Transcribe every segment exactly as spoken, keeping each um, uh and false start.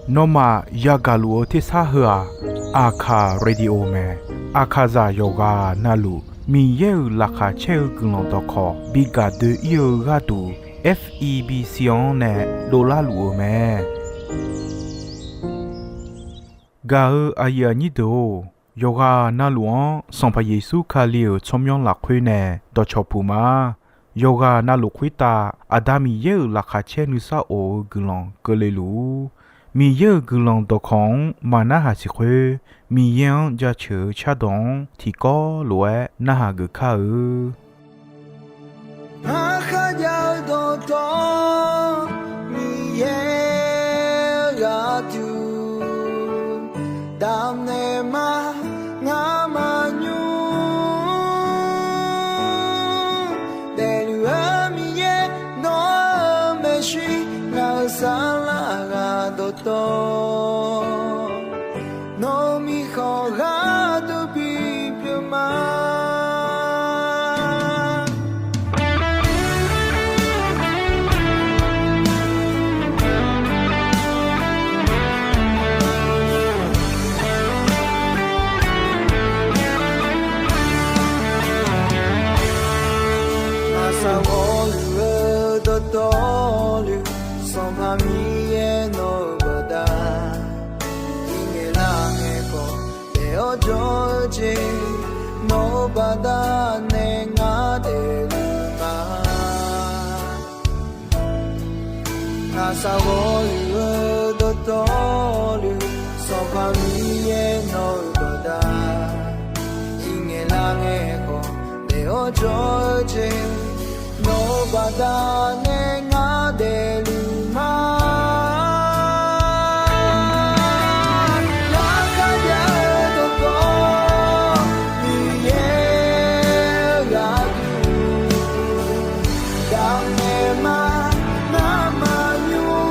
Nawmaf yagaq luf-eu tersar heu-aq, Aqkaq Radio mae. Aqkaqzaq yawqghaq navluf Miqyaer-euq laqkhaq caer-eu guiqlanq dawqkawq bi gaq doe-ir-eu gharduq, F E B C-anr nae dovlar luf-eu mae. Gaq-eu aqyuif aqnyir deuq-or, yawqghaq navluf-anr Sanqpaq Yeqsur Kali-euq tsawrmyanr lafkhoer nae dawqcawq puq ma. Yawqghaq navluf khoertav Aqda Miqyaer-euq laqkhaq caer nuisar of-eu guiqlanq keuvle luf-ur. Miqyaer-euq guiqlanq dawqkawq-anr maqnarhaq siq khoer, Miqyaer-anr jaceuq-eu cardawq-anr tiqkawv lof-aer narhaq geuf kar-eu. Ngar kharjav-eu dawqtawvluf, Miqyaer-eu gharduq damnaeq ma. Ngar maqnymr daefluf-eu Miqyaer, nawr-eu maeqshi ngaq-euq saflar ghaq dawqtawvluf, nawq-eu mirkhanq gharduq bipyeuf ma. Aqsaq ghawqluf-eu dawqtawvluf, Sanqpaq Miqyaer nawq-eu baqda, iqngaeq lar ngaeq khawf daef-awr jawr-eu jeq, nawq-eu baqda nae ngar daefluf ma. Aqsaq ghawqluf-eu dawqtawvluf, Sanqpaq Miqyaer nawq-eu baqda, iqngaeq lar ngaeq khawf daef-awr jawr-eu jeq, nawq-eu baqda nae ngar daefluf ma. Ngar kharjav-eu dawqtawvluf, Miqyaer-eu gharduq damnaeq ma. Ngar maqnymr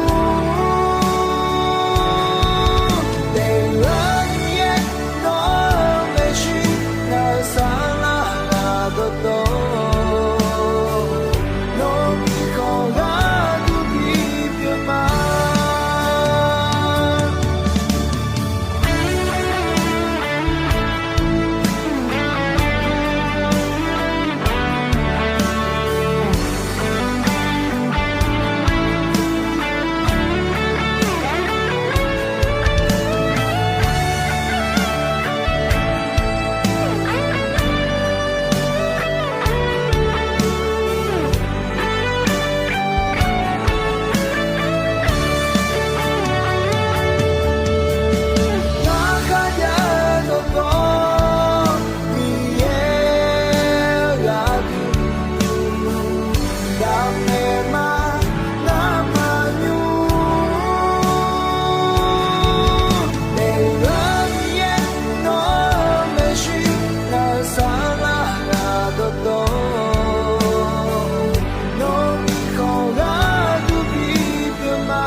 daefluf-eu Miqyaer, nawr-eu maeqshi ngaq-euq saflar ghaq dawqtawvluf, nawq-eu mirkhanq gharduq bipyeuf ma. Ngar kharjav-eu dawqtawvluf, Miqyaer-eu gharduq damnaeq ma. Ngar maqnymr daefluf-eu Miqyaer, nawr-eu maeqshi ngaq-euq saflar ghaq dawqtawvluf, nawq-eu mirkhanq gharduq bipyeuf ma.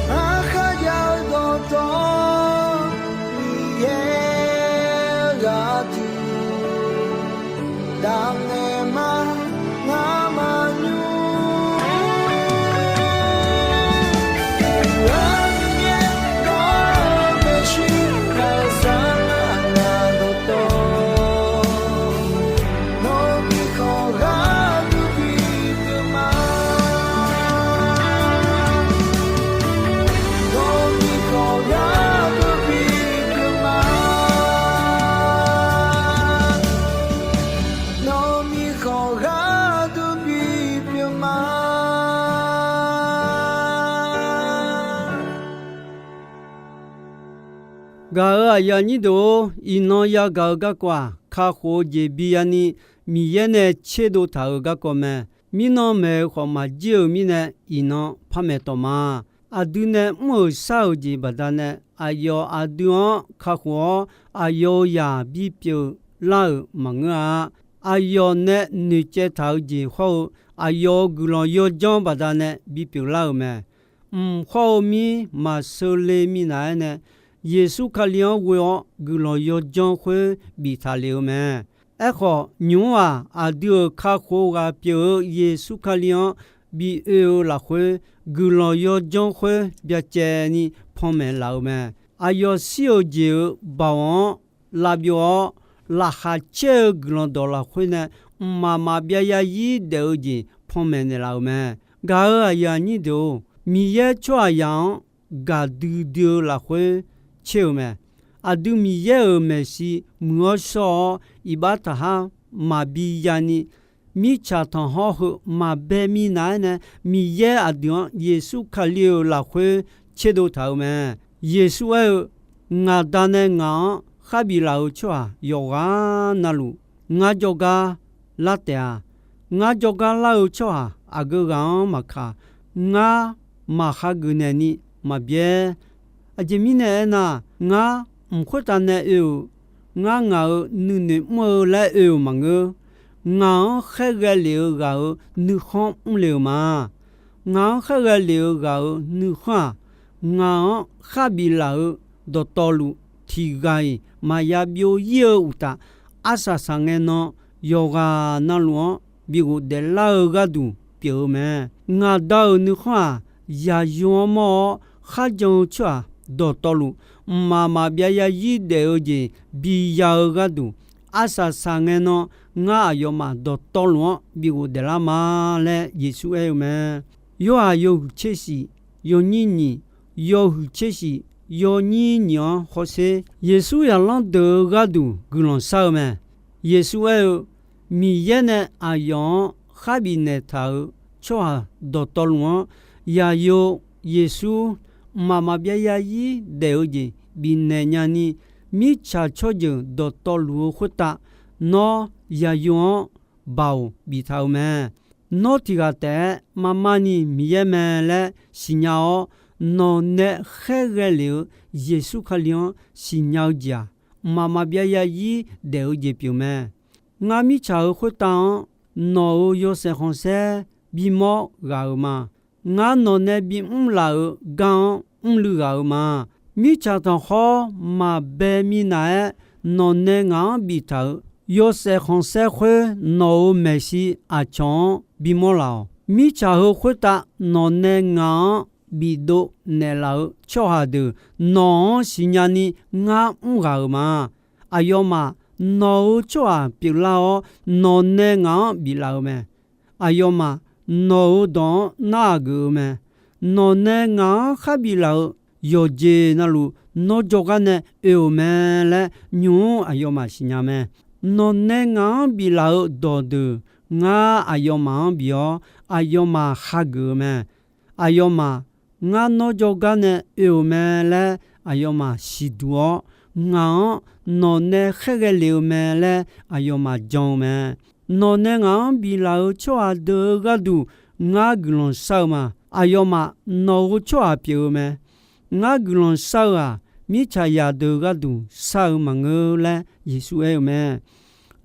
Ngar kharjav-eu dawqtawvluf, Miqyaer-eu gharduq damnaeq ma. Ngar maqnymr daefluf-eu Miqyaer, nawr-eu maeqshi ngaq-euq saflar ghaq dawqtawvluf, nawq-eu mirkhanq gharduq bipyeuf ma. Nawq-eu mirkhanq gharduq bipyeuf ma. Nawq-eu mirkhanq gharduq bipyeuf ma. Gaq-euq aqyuif aqnyir deuq-or, iqnan yagaq-eu garkawv-aq, kakhof-eu jeq biyani Miqyaer nae tserdov taq-euq garkawv mae. Mirnan maeq-eu khawf maqjir-euq mirnae, iqnan par maeq tawq ma. Aqdui nae mr-euq shar-euq jeq baqdanae, aqyawf aqdui-anr kakhof-awr, aqyawf-euq zaq bipyeuf lar-euq maqngeur-a. Aqyawf nae noeqcaev taq-eu jeq hawr-eu, aqyawf-euq guiqlanq yawdzanr baqdanae bipyeuf lar-euq mae. Mq khawr-eu mir maqsheu le minav-aer nae, Yeqsur Kali-anr ghoe-awr guiqlanq yawdzanr khoer biftaq lef-eu mae. Aerkhawf, nymq-mr-aq, aqdui-euq kakhof ghaq pyeuf-eu Yeqsur Kali-anr bi oe-eu lafkhoer, guiqlanq yawdzanr khoer byacaevni panmaeq laf-euq mae. Aqyawf shir-euq jeq-euq baoq-anr lavbyov-awr, laqkhaq caer-eu guiqlanq dawq lafkhoer nae mqmaq maqbyav yarzir daef-eu jeq panmaeq naeqlaf-euq mae. Gaq-euq aqyuif aqnyir deuq-or, Miqyaer tsawrhaqzaq-anr gaqdui dui-eu lafkhoer tser-euq mae. Aqdui Miqyaer-euq maeqshi muiq-awr shawr-awr iqbax taqhar maqbi yani, mirtsaq tanqkhawr heu maqbae minav-aer nae, Miqyaer aqdui-anr Yeqsur Kali-euq lafkhoer tserdov taq-euq mae. Yeqsur aer-eu, Ngaq Da nae ngaq-anr kharbif laf-euq tsawrhaq yawqghaq navluf, ngar jawrgar lar taef-a. Ngar jawrgar lar-eu tsawrhaq aqgeu ghaq-anr maqkaq, ngar maq hageuf naeqni maqbyaer. Aqjeq mirnae aernar, ngar mq khoertav nae oe-euq, ngar ngaq-euq nuinoeq mr-eu laer oe-euq maqngeur. Ngaq-anr khaerghae lef-eu ghaq-euq nuikhanr mrle-euq ma. Ngaq-anr khaerghae lef-eu ghaq-euq nuikhanr-aq, ngaq-anr kharbif laf-euq dawqtawvluf tiq ghaq-iq maqya byov ir-eu uqtaf, arsaq saqngae nan yawqghaq navluf-anr bi ghofdaef lar-eu gharduq pyeuf-eu mae. Ngaq Da-euq nuikhanr-aq, yaqyo-anr mawr-awr kharjan-eu tsawrhaq dawqtawvluf, mqmaq maqbyav yarzir daef-eu jeq biya-eu gharduq, arsaq saqngae nan ngar aqyawfmaf dawqtawvluf-anr bi ghofdaef lar ma laer Yeqsur aer-eu mae. Yorhaq yawhuiq tser shif, yawnyir nyiq, yawhuiq tser shif, yawnyir nyiq-anr hawsher. Yeqsur zaqlanr deuq-eu gharduq guiqlanq shar-eu mae. Yeqsur aer-eu, Miqyaer nae aqyawf-anr kharbif naeqtaq-euq tsawrhaq dawqtawvluf-anr, yaqyo Yeqsur mqmaq maqbyav yarzir daef-eu jeq bifnaeq nyani, mirtsaq tsawrjeuq dawqtawvluf-eu khoertav nawr yaqyo-anr baoq biftaq-euq mae. Nawr tiq ghaq taef-aer marmar ni Miqyaer mae laer siqnya-awr, nawq nae khaerghae lef-eu Yeqsur Kali-anr siqnya-eu jeq-aq, mqmaq maqbyav yarzir daef-eu jeq pyeuf mae. Ngar mirtsaq-euq khoertav-anr nawq-euq yawshaef khanqsaer bimawr ghaq-euq ma. Ngar nawq nae bimr laf-euq gar-anr mrluiv ghaq-euq ma. Mirtsaq tanqkhawr maqbae minav-aer nawq nae ngaq-anr biftaq-euq yawshaef khanqsaer khoer nawq-euq maeqshi aqcawq-anr bimawr laf-awq. Mirtsaq heu khoertav nawq nae ngaq-anr bifdov naeqlaf-euq tsawrhaq deuq nawq-anr siqnya ni ngar mr ghaq-euq ma. Aqyawfmaf nawq-euq tsawrhaq pyeuflar-awr, nawq nae ngaq-anr biflaf-eu mae. Aqyawfmaf nawq-euq dawq-anr narhaq geuf-eu mae. Nawq nae ngaq-anr kharbif laf-euq yawqjeq navluf, nawr jawrgar nae oe-euq mae laer nymq-mr aqyawfmaf siqnya mae. Nawq nae ngaq-anr biflaf-eu dawqdeuq ngar aqyawfmaf-anr bif-awr, aqyawfmaf hageuf-eu mae. Aqyawfmaf ngar nawr jawrgar nae oe-euq mae laer aqyawfmaf siqduq-awr, ngaq-anr nawq nae khaerghae lef-eu mae laer aqyawfmaf jan-eu mae. Nawq nae ngaq-anr biflaf-eu tsawrhaq deuq-eu gharduq ngar guiqlanq shar-eu ma. Aqyawfmaf nawq-euq tsawrhaq pyeuf-eu mae. Ngar guiqlanq shar-eu-aq, mirtsaq zaqdeuq gharduq shar-eu maqngeur laer Yeqsur aer-eu mae.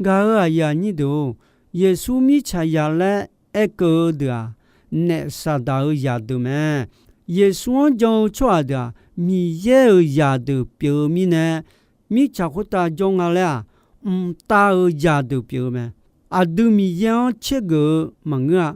Gaq-euq aqyuif aqnyir deuq-or, Yeqsur mirtsaqzaq laer aerkeuv-eu deuq-aq, naef Saqdaq-euq zaqdeuq mae. Yeqsur-anr jan-eu tsawrhaq deuq-aq, Miqyaer-euq zaqdeuq pyeuf-eu mirnae, mirtsaq khoertav jawr nga laer-aq, mqtav-euq zaqdeuq pyeuf-eu mae. Aqdui Miqyaer-anr tsergeuf-eu maqngeur-a.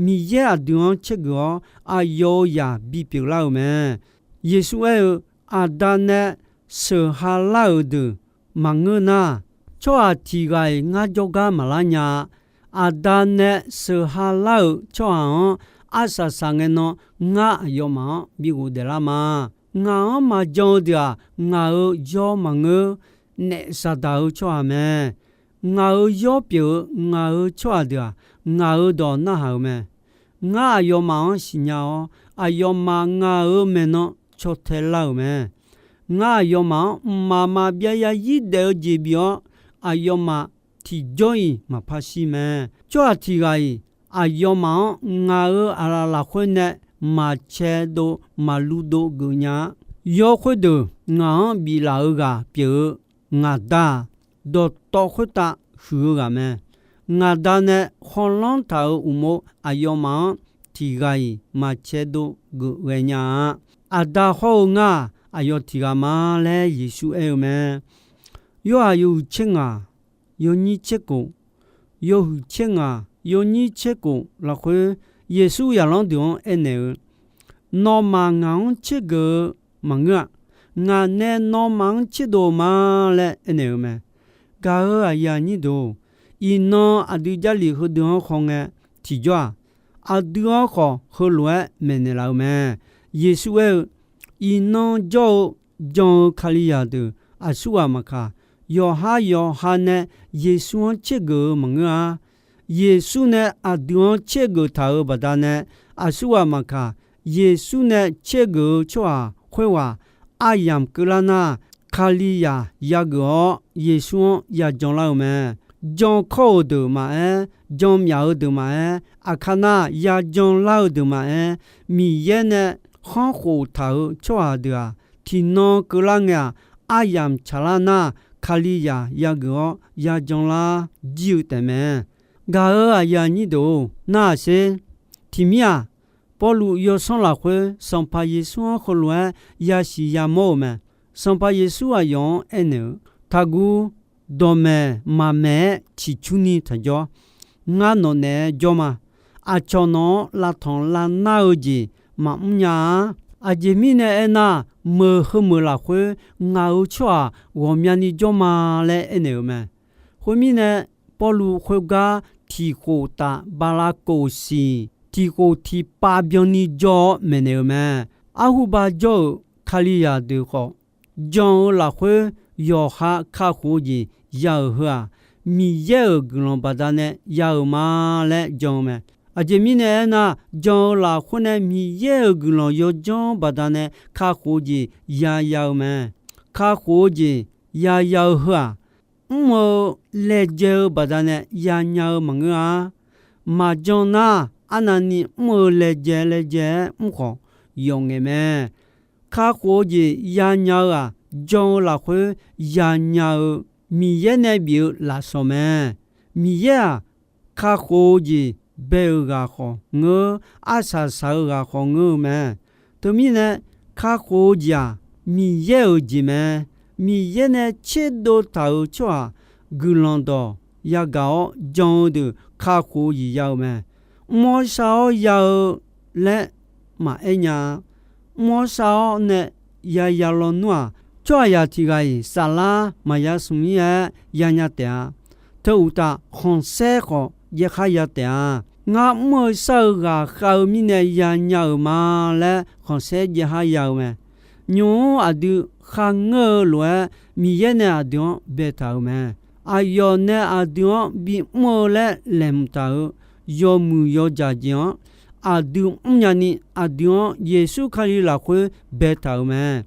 Miqyaer aqdui-anr tsergeuf-awr, aqyawf-euq zaq bipyeuf lar-euq mae. Yeqsur aer-eu, Aqda nae sheuq ha lar-euq deuq maqngeur nar, tsawrhaq tiq ghaq-iq ngar jawrgar maqlar nya-a. Aqda nae sheuq ha lar-euq tsawrhaq-anr arsaq saqngae nan ngar aqyawfmaf-anr bi ghofdaef lar ma. Ngaq-anr maqjan-eu deuq-aq, ngaq-euq yawr maqngeur, naef Saqdaq-euq tsawrhaq mae. Ngaq-euq yawr pyeuf-eu ngaq-euq tsawrhaq deuq-aq, ngaq-euq dawq narhaq-euq mae. Ngar aqyawfmaf-anr siqnya-awr, aqyawfmaf ngaq-euq maeqnan caw tae lar-euq mae. Ngar aqyawfmaf-anr mqmaq maqbyav yarzir daef-eu jeq bif-awr, aqyawfmaf tiqjawr-iq maqpar shir mae. Tsawrhaq tiq ghaq-iq aqyawfmaf-anr ngaq-euq aqlaf lafkhoer nae maqcae dov maqluv dov geuf nya-a. Yawr khoerdeuq ngaq-anr biflaf-eu ghaq pyeuf-eu ngaq Da-aq, dawqtawv khoertav huiq-eu ghaq mae. Ngaq Da nae khawlanr taq-euq uqmov aqyawfmaf-anr tiq ghaq-iq maqcae dov geuf ghae nya-a. Aqda hawr-eu ngar-aq, aqyawf tiq ghaq ma laer Yeqsur aer-eu mae. Yorhaq yawhuiq tser ngaq, yawnyir tserkof, yawhuiq tser ngaq, yawnyir tserkof lafkhoer, Yeqsur zaqlanr deuq-anr aernaeq-eu, Nawmaf ngaq-anr tsergeuf-eu maqngeur-a. Ngaq nae nawmaf-anr tserdov-eu ma laer aernaeq-eu mae. Gaq-euq aqyuif aqnyir deuq-or, iqnan aqdui Jarlif heudeuq-anr khawngae tiqjawr-aq, aqdui-anr khawf heulof-aer maeqnaeq laf-eu mae. Yeqsur aer-eu, Iqnan jawr-eu jan-eu Kalizaq deuq aqsurghaq maqkaq, yawqhar yawqha nae Yeqsur-anr tsergeuf-eu maqngeur-a. Yeqsur nae aqdui-anr tsergeuf taq-euq baqdanae, aqsurghaq maqkaq, Yeqsur nae tsergeuf-eu tsawrhaq khoerghaq aryamq keuvlar nar, Kalizaq yageuf-awr Yeqsur-anr yajan lar-eu mae. Jan kawr-euq deuq maqaer, jan myaf-eu deuq maqaer, aqkar nar yajan lar-eu deuq maqaer, Miqyaer nae khanr khof taq-euq tsawrhaq deuq-aq, tiqnan keuvlar ngae-aq, aryamq tsaqlar nar, Kalizaq yageuf-awr yajan lar jir-eu taefmae. Gaq-euq aqyuif aqnyir deuq-or, narhaq sher. Tiqmir-aq, Pawrluv yawsanr lafkhoer Sanqpaq Yeqsur-anr heulof-aer yasiq yamawr-eu mae. Sanqpaq Yeqsur aqyawf-anr aernaeq-eu, Taqguv. Dawqmaeq maqmaeq-aer ciqcurni taqjawr. Ngar nawq naeq-aer jawr ma. Aqcawq nawq-anr lavtanq lavnar-eu jeq maqmr nya-a. Aqjeq mirnae aernar, meuq heumeuq lafkhoer ngaq-euq tsawrhaq ghawqmyani jawr ma laer aernaeq-eu mae. Khoermirnae, Pawrluv khoergar tiqkhof taf bala kof siq, tiqkhof tiqpav byanni jawr-awr maeqnaeq-eu mae. Arhuba jawr-euq Kalizaq deuq khawf, jan-eu lafkhoer yawqha kakhof-eu jeq ya-euq heu-aq, Miqyaer-euq guiqlanq baqdanae ya-euq ma laer jan-eu mae. Aqjeq mirnae aernar, jan-eu lafkhoer nae Miqyaer-euq guiqlanq yawdzanr baqdanae kakhof-eu jeq yaya-eu mae. Kakhof-eu jeq yaya-eu heu-aq, mr-eu laejae-eu baqdanae yanya-eu maqngeur-a. Maqjan nar, arnavni mr-eu laejae laejae-aer mr khawf yawf ngaeq mae. Kakhof-eu jeq yanya-eu-aq, jan-eu lafkhoer yanya-eu Miqyaer nae bif-eu lafsawq mae. Miqyaer-aq, kakhof-eu jeq bae-euq ghaq khawf ngeur, arsaq saq-eu ghaq khawf ngeur-eu mae. Teumirnae, kakhof-eu jeq-aq, Miqyaer-euq jeq mae. Miqyaer nae tserdov taq-euq tsawrhaq guiqlanq dawq yagaq-awr jan-eu deuq kakhof-eu jeq ya-eu mae. Mr-awr shar-awr ya-eu laer maqaer nya-a. Mr-awr shar-awr nae yaya lawnmr-aq, tsawrhaqzaq tiq ghaq-iq saflar maqya smq-ir-aer yanya taef-a. Teu uqtaf, khanqsaer khawf jaev khar ya taef-a. Ngar mr-eu shar-eu ghaq khav-eu mirnae yanya-euq ma laer khanqsaer jaev khar ya-eu mae. Nymq-mr aqdui kharngeur-eu lof-aer, Miqyaer nae aqdui-anr baetaq-euq mae. Aqyawf nae aqdui-anr bimr-eu laer laeqhmq taq-euq yawmuiq yawdzaq jeq-anr aqdui mrnya ni, aqdui-anr Yeqsur Kali lafkhoer baetaq-euq mae.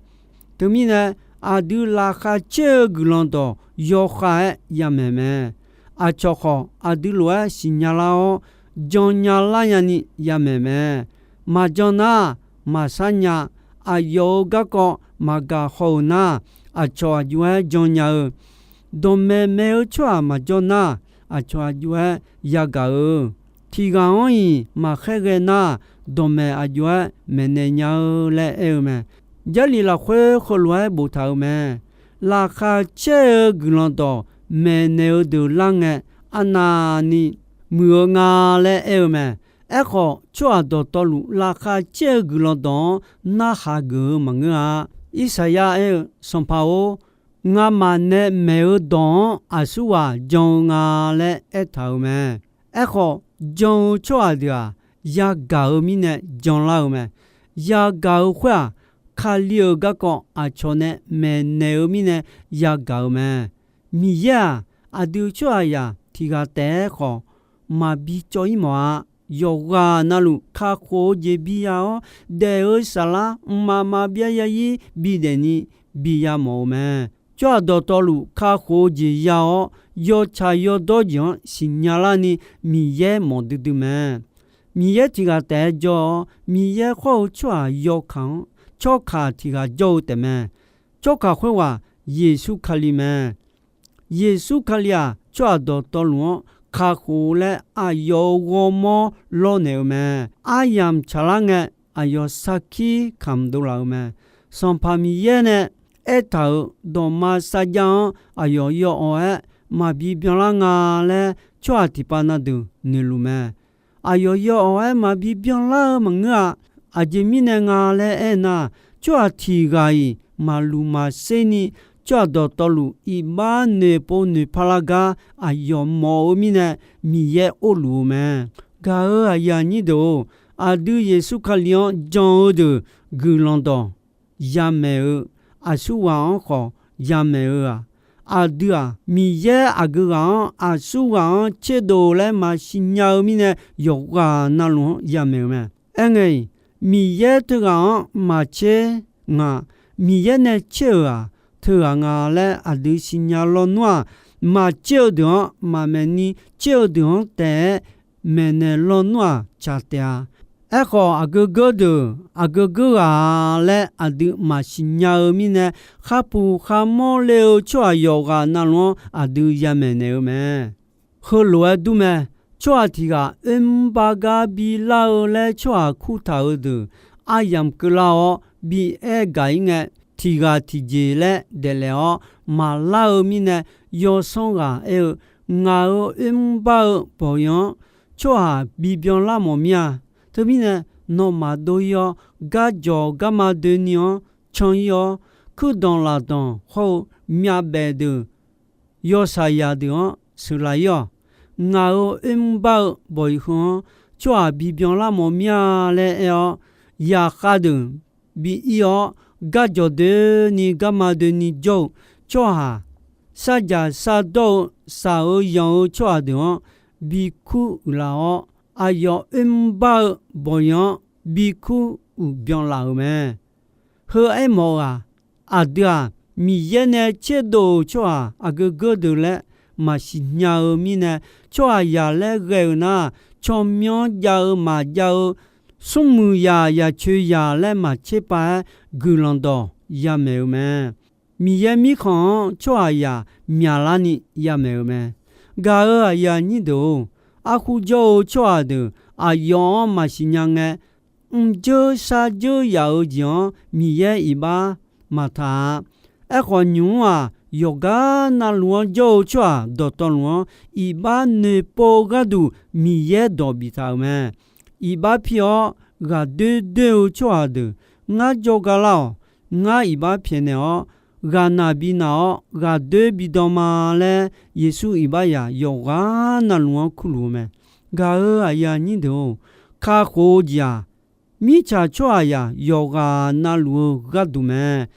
Teumirnae, aqdui laqkhaq caer-eu guiqlanq dawq yawkhav-aer yamaeq mae. Aqcawq khawf, aqdui lof-aer siqnya lar-awr, jannya lar nya ni yamaeq mae. Maqjan nar, maqsar nya. Aqyawf-euq garkawv maqgaq haw-euq nar, aqcawq aqjox-aer jannya-eu, dawqmaeq maeq-eu tsawrhaq maqjawr nar, aqcawq aqjox-aer yagaq-eu, tiq ghaq-anr-iq maqkhaer ghae nar, dawqmaeq aqjox-aer maeqnaeq nya-eu laer aer-eu mae. Jarlif lafkhoer heulof-aer boftaq-euq mae. Laqkhaq caer-eu guiqlanq dawq maeqnaeq-eu deuq lar ngae, arnavni muiq-eu nga laer aer-eu mae. Aerkhawf, tsawrhaq dawqtawvluf laqkhaq caer-eu guiqlanq dawq-anr narhaq geuf-eu maqngeur-a. Irsaqyar aer-eu, Sanqpaq-or, ngamaf nae maeq-eu dawq-anr aqsurghaq jan-eu nga laer aertaq-euq mae. Aerkhawf, jan-eu tsawrhaq deuq-aq, yagaq-eu mirnae janlar-eu mae. Yagaq-eu khoer-aq, Kali-euq garkawv aqcawq nae maeqnaeq-eu mirnae yagaq-eu mae. Miqyaer-aq, aqdui tsawrhaqzaq tiq ghaq taef-aer khawf maqbi cawv-ir mawf-a. Yawqghaq navluf kakhof-eu jeq biya-awr, daef-eu saflar mqmaq maqbyav zarzir bidaef ni biya mawf-eu mae. Tsawrhaq dawqtawvluf kakhof-eu jeq ya-awr, yawtsaq yawdawr jeq-anr siqnya larni Miqyaer mawf duidui mae. Miqyaer tiq ghaq taef-aer jawr-awr, Miqyaer khawr-eu tsawrhaq yawkaq-anr tsawrkaq tiq ghaq jawr-eu taef mae. Tsawrkaq khoerghaq Yeqsur Kali mae. Yeqsur Kali-aq, tsawrhaq dawqtawvluf-anr kakhof laer aqyawf-euq ghawrmawr lawrnaeq-eu mae. Aryamq tsaqlar ngae, aqyawf sarkir kamq dovlaf-eu mae. Sanqpaq Miqyaer nae aertaq-euq dawqma sarjax-anr aqyawf yawawq-aer maqbi byanlar nga laer, tsawrhaq tiqpav na deuq noeqluf mae. Aqyawf yaw-awq-aer maqbi byanlar-eu maqngeur-a. Aqjeq mirnae nga laer aernar, tsawrhaq tiq ghaq-iq maqluq maqser ni, tsawrhaq dawqtawvluf iqbax noeqpov noeqpar lar gar aqyawf mawf-eu mirnae, Miqyaer orluf-eu mae. Gaq-euq aqyuif aqnyir deuq-or, aqdui Yeqsur Kali-anr jan-eu deuq guiqlanq dawq yamaeq-eu, aqsurghaq-anr khawf yamaeq-eu-aq, aqdui-aq, Miqyaer aqgeu ghaq-anr aqsurghaq-anr tserdov laer maqsiq nya-eu mirnae, yawqghaq navluf-anr yamaeq-eu mae. Aerngae-iq, Miqyaer teughaq-anr maqtser ngaq, Miqyaer nae tser-euq-aq teughaq nga laer aqdui siqnya lawnmr-aq, maqtser-eu deuq-anr maqmaeq ni, tser-eu deuq-anr taef-aer maeqnaeq lawnmr-aq tsaq taef-a. Aerkhawf, aqgeu geur deuq aqgeu geur ghaq laer aqdui maqsiq nya-eu mirnae, kharpuq kharmawr le-eu tsawrhaq yawqghaq navluf-anr aqdui yamaeq naeq-eu mae. Heulof-aer dur mae. Tsawrhaq tiq ghaq oermr bar gar bilar-eu laer tsawrhaq kurtaq-eu deuq aryamq keuvlar-awr bi aer gaq-ir ngae, tiq ghaq tiqjeq laer daeflaef-awr maqlar-eu mirnae, yawsanr ghaq aer-eu, Ngaq-euq oermr bar-eu bawq-iq-anr tsawrhaq bibyan lar mawf mir-a. Teumirnae, nawmaf dov-ir-awr, garjawq garma doeni-anr can-ir-awr, kuirdanq lafdanq hawr-eu myavbaef deuq yawshaqzaq deuq-anr sheuqlaf-ir-awq. Ngaq-euq oermr bar-eu bawq-iq heu-anr tsawrhaq bibyan lar mawf mir-a laer aer-awr, zaqkhav deuq bi ir-awr, garjawq doeni garma doeni jawr-eu tsawrhaq, sarjaq sardawr-eu saq-eu yanq-eu tsawrhaq deuq-anr bi kur uiqlaf-awr, aqyawf oermr bar-eu bawq-iq-anr bi kur uiqbyan laf-euq mae. Heu aermawf-eu-aq, aqdui-aq, Miqyaer nae tserdov-euq tsawrhaq aqgeu geur deuq laer maqsiq nya-eu mirnae, tsawrhaqzaq laer ghae-euq nar, tsawrmyanr jav-eu maqjav-eu, smrmuiq zaq zaqcoeq zaq laer maqtser pav-aer guiqlanq dawq yamaeq-eu mae. Miqyaer Mirkhanq-anr tsawrhaqzaq myaqlarni yamaeq-eu mae. Gaq-euq aqyuif aqnyir deuq-or, arhu jawr-eu tsawrhaq deuq aqyawf-anr maqsiq nya ngae, mrjeur sharjeur yaf-eu jeq-anr Miqyaer iqbax maqtaq-a. Aerkhawf, nymq-mr-aq, yawqgar navluf-anr jawr-eu tsawrhaq dawqtawvluf-anr iqbax noeqpov-eu gharduq Miqyaer dawq biftaq-euq mae. Iqbax pi-awr ghaqdoer doer-eu tsawrhaq deuq, ngar jawrgar lar-awq. Ngar iqbax pyaeqnaeq-awr, ghaqnaq binaq-awr ghaqdoer bidan ma laer, Yeqsur iqbaxzaq yawqghaq navluf-anr kurluf-eu mae. Gaq-euq aqyuif aqnyir deuq-or, kakhof-eu jeq-aq, mirtsaq tsawrhaqzaq yawqghaq navluf-eu gharduq mae.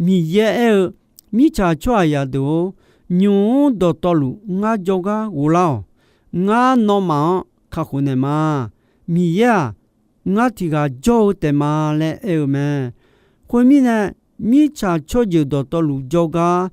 Miqyaer aer-eu, Mirtsaq tsawrhaqzaq deuq-or, nymq-mr dawqtawvluf ngar jawrgar ghoflar-awq. Ngar nawmaf-anr kakhof naeq ma. Miqyaer-aq, ngar tiq ghaq jawr-eu taef ma laer aer-eu mae. Khoermirnae, mirtsaq tsawrjeuq dawqtawvluf jawrgar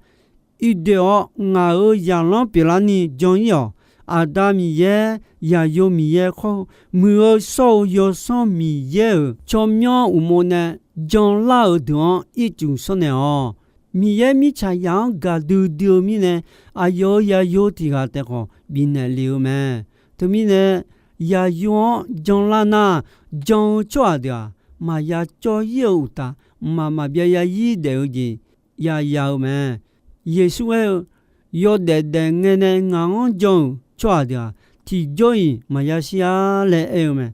irdoe-awr, ngaq-euq zaqlanr pyeuflarni jan-ir-awq. Aqda Miqyaer, Zaqyo Miqyaer khawr-eu muiq-eu shawr-eu Yawsanr Miqyaer-euq tsawrmyanr uqmov nae janlar-euq deuq-anr ircuf sanrnaeq-awq. Miqyaer mirtsaqzaq-anr gaqdui dui-eu mirnae, aqyawf-euq Zaqyo tiq ghaq taef khawf bifnaeq le-eu mae. Teumirnae, Zaqyo-anr janlar nar, jan-eu tsawrhaq deuq-aq, maqya cawv-ir-eu uqtaf, mqmaq maqbyav ya-ir daef-eu jeq yaya-eu mae. Yeqsur aer-eu, Yawdaef daef ngae nae ngaq-anr jan-euq tsawrhaq deuq-aq, tiqjawr-iq maqya shir-ar laer aer-eu mae.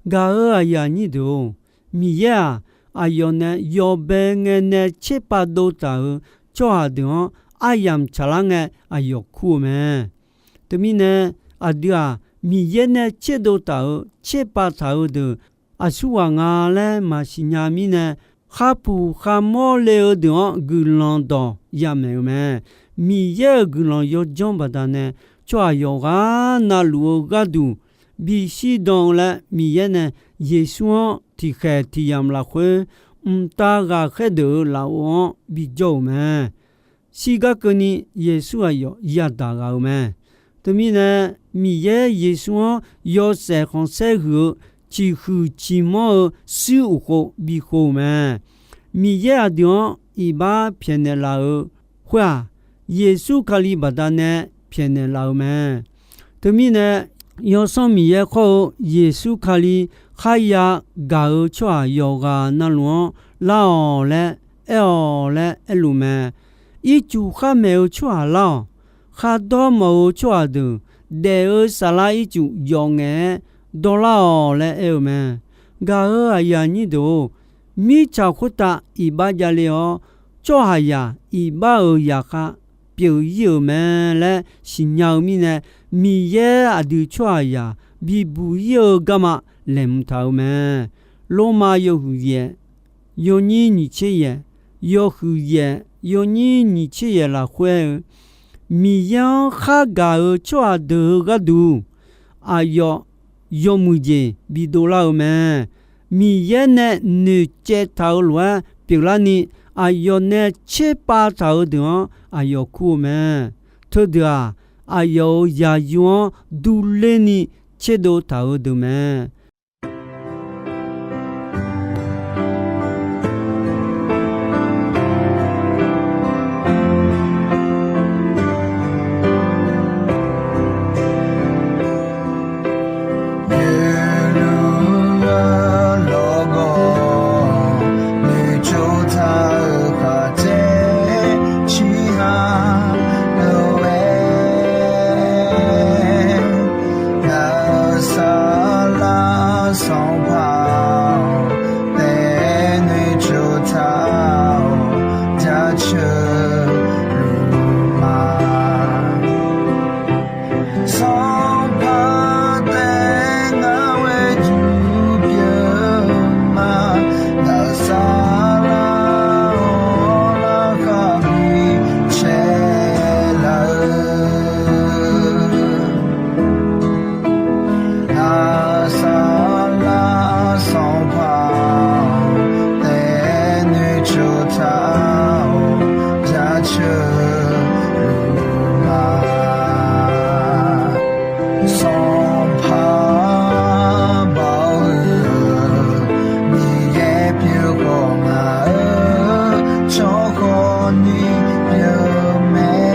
Gaq-euq aqyuif aqnyir deuq-or, Miqyaer-aq, aqyawf nae yawbae ngae nae tserpav dov taq-euq tsawrhaq deuq-anr aryamq tsaqlar ngae aqyawf kur-eu mae. Teumirnae, aqdui-aq, Miqyaer nae tserdov taq-euq tserpav taq-euq deuq aqsurghaq nga laer maqsiq nya mirnae, kharpuq kharmawr le-eu deuq-anr guiqlanq dawq yamaeq-eu mae. Miqyaer-euq guiqlanq yawdzanr baqdanae, tsawrhaq yawqghaq navluf-eu gharduq bishir dan-eu laer, Miqyaer nae Yeqsur-anr tiqkhaeq tiq yamq lafkhoer, mqtav ghaqkhaer deuq-euq lafov-anr bijawr-euq mae. Shirgar keuvni Yeqsur aqyawf yadaq ghaq-euq mae. Teumirnae, Miqyaer Yeqsur-anr yawshaef khanqsaer huiq-eu ciqhuiq ciqmanr-eu shuir uqkhov bikhov-euq mae. Miqyaer aqdui-anr iqbax pyaeqnaeq laf-euq khoer-aq, Yeqsur Kali baqdanae pyaeqnaeq laf-euq mae. Teumirnae, Yawsanr Miqyaer khawr-eu Yeqsur Kali kharya gaq-eu tsawrhaq yawqghaq navluf-anr lar-awq laer aer-awq laer aerluf mae. Ircuf khar maeq-eu tsawrhaq lar-awq. khardawr mawf-eu tsawrhaq deuq daef-eu saflar ircuf yawf ngaef-aer dawrlar-awq laer aer-eu mae. Gaq-euq aqyuif aqnyir deuq-or, mirtsaq khoertav iqbax javle-awr, tsawrhaqzaq iqbax-euq zaqkhav pyeuf ir-euq mae laer siqnya-eu mirnae, Miqyaer aqdui tsawrhaqzaq bibuq ir-eu garma laeqhmq taq-euq mae. Lormav yawhuiq yaef, yawnyir nyiq tser yaef, yawhuiq yaef yawnyir nyiq tser yaef lafkhoer-eu, Miqyaer-anr khargaq-euq tsawrhaq deuq-euq gharduq, aqyawf yawmuiq jeq bidov lar-eu mae. Miqyaer nae noeqcaev taq-euq lof-aer pyeuflarni, aqyawf nae tserpav taq-euq deuq-anr aqyawf kur-eu mae. Teudeuq-aq, aqyawf-euq zaqyo-anr durler ni tserdov taq-euq deuq mae. Yeqluq-eu lawqgawq noeqtsov taq-euq khaqdzer, ciqha lof-aer, ngaq-euq saflar sanqpaq-awq, taef-aer noeqtsov taq-awq, jaceuq luf ma. Sanqpaq taef ngar ghoe jur pyeuf ma, ngaq-euq saflar-awr larkhaq bi caev laf-eu. Ngaq-euq saflar sanqpaq-awq, taef-aer noeqtsov taq-awq, jaceuq luf ma. Sanqpaq baoq-eu Miqyaer pyeuf khawf, ngaq-euq tsawrhawq ni pyeuf mae.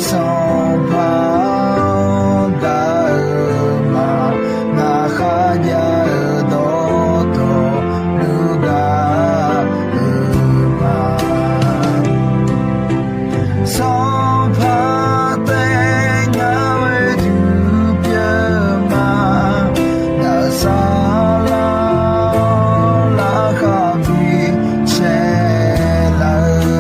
Sanqpaq-anr gaq-euq ma, ngaq kharjav-eu dawqtawvluf gaq-euq ma. Sanqpaq taef ngar ghoe jur pyeuf ma, ngaq-euq saflar-awr larkhaq bi caev laf-eu.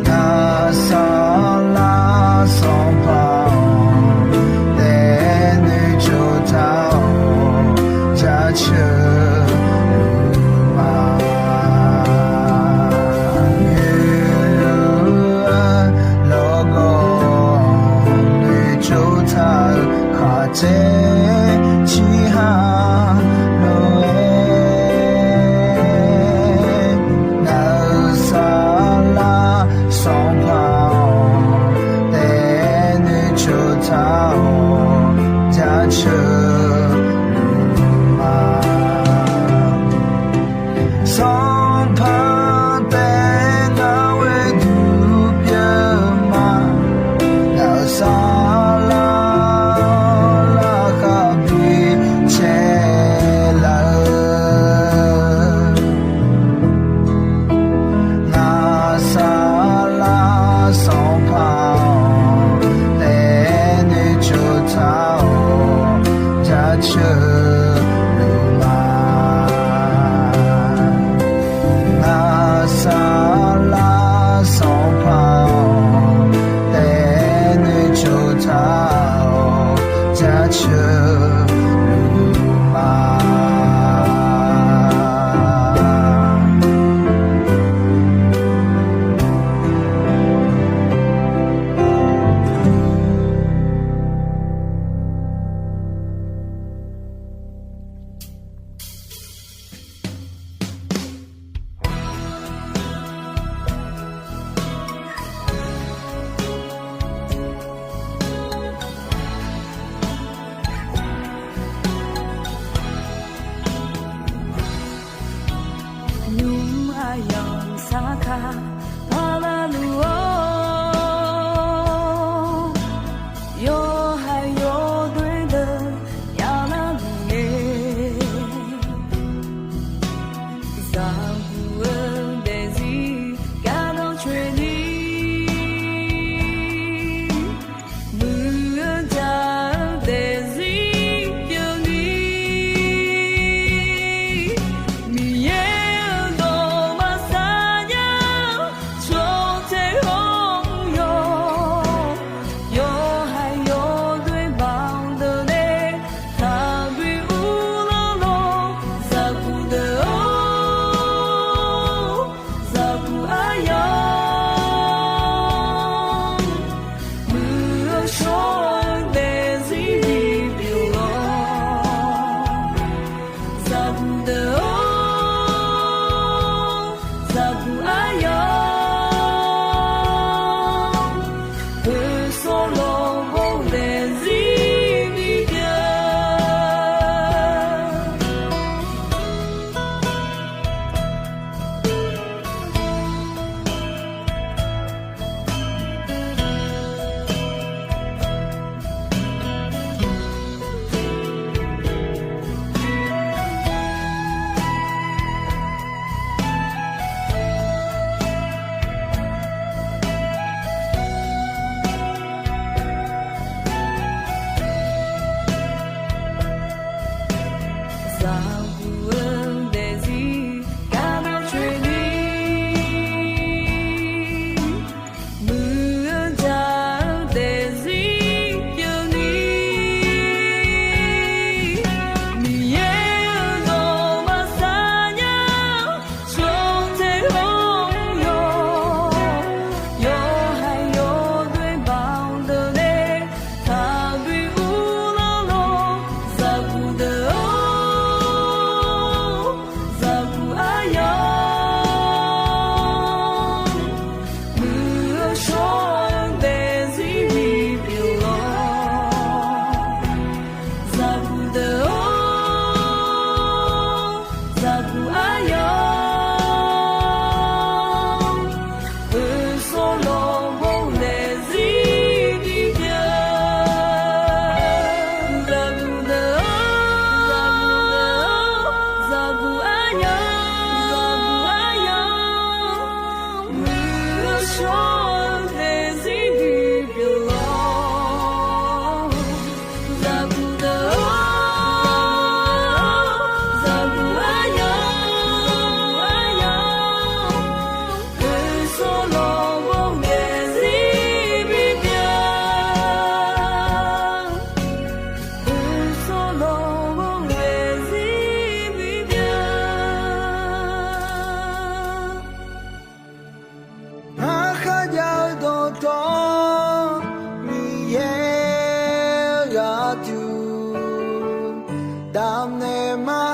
Ngaq-euq saflar sanqpaq-awq, taef-aer noeqtsov taq-awq, jaceuq luf ma. Yeqluq-eu lawqgawq noeqtsov taq-euq khaqdzer, ciqha lof-aer, ngaq-euq saflar sanqpaq-awq, taef-aer noeqtsov taq-awq, jaceuq luf ma. Sanqpaq taef ngar ghoe jur pyeuf ma, ngaq-euq saflar larkhaq Shawr-eu daefzir bipyeuf-awr, zaqguq deuq-or, zaqguq aryamr, poeqsawr lawqbawr daefzir bipyeuf. Zaqguq-eu daefzir gardanr coeni, muiq-eu jaq-eu daefzir pyeufni, Miqyaer-eu dawq maqsar nya-awr, shawr-eu teghawr-anr yawq, yawqhaiq yawdoer baq-anr deuq nae taqbi uvlanr lawr. Zaqguq deuq-or, zaqguq aryamr, muiq-eu shawr-eu daefzir bipyeuf-awr, zaqguq deuq-or, zaqguq aryamr, poeqsawr lawqbawr daefzir bipyeuf. Zaqguq deuq-or, zaqguq aryamr, zaqguq aryamr, muiq-eu shawr-eu daefzir bipyeuf-awr, zaqguq deuq-or, zaqguq aryamr, poeqsawr lawqbawr daefzir bipyeuf. Poeqsawr lawqbawr daefzir bipyeuf. Ngar kharjav-eu dawqtawvluf, Miqyaer-eu gharduq damqnaeq ma.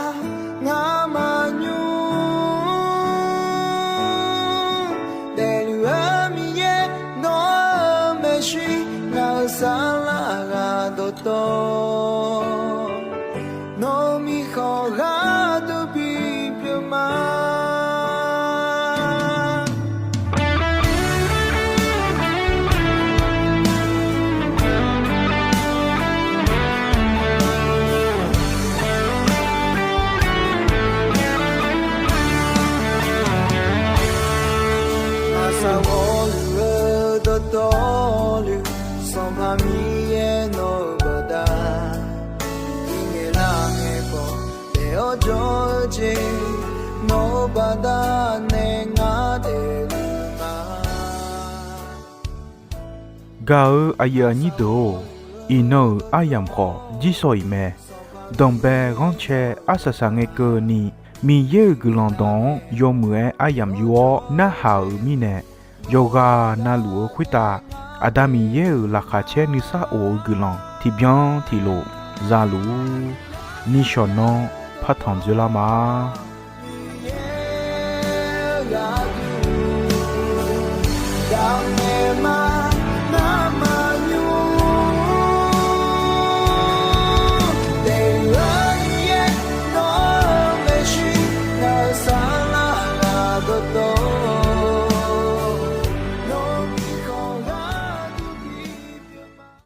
Ngar maqnymr daefluf-eu Miqyaer, nawq-euq maeqshi, ngaq-euq saflar ghaq dawqtawvluf, nawq-euq mirkhanq gharduq bipyeuf ma. Aqsaq ghawqluf-eu dawqtawvluf, Sanqpaq Miqyaer nawq-euq baqda, bi ngaeqlar ngaeq khawf daef-awr jawr-eu jeq, nawq-euq baqda nae ngar daefluf ma. Gaq-eu aqyuif aqnyir deuq-or, iqnan-euq aryamq khawf jirsawq iq mae. Danqbae ghanrcae arsaq saqngae keuvni, Miqyaer-euq guiqlanq dawq-anr yawmuiq-aer aryamq yur-awr narhaq-euq mirnae, yawqghaq navluf-eu khoertav Aqda Miqyaer-euq laqkhaq caer nuisar of-eu guiqlanq tiqbyan tiqlof za luf-ur. Nishawq nanr partanq dzoerlar ma.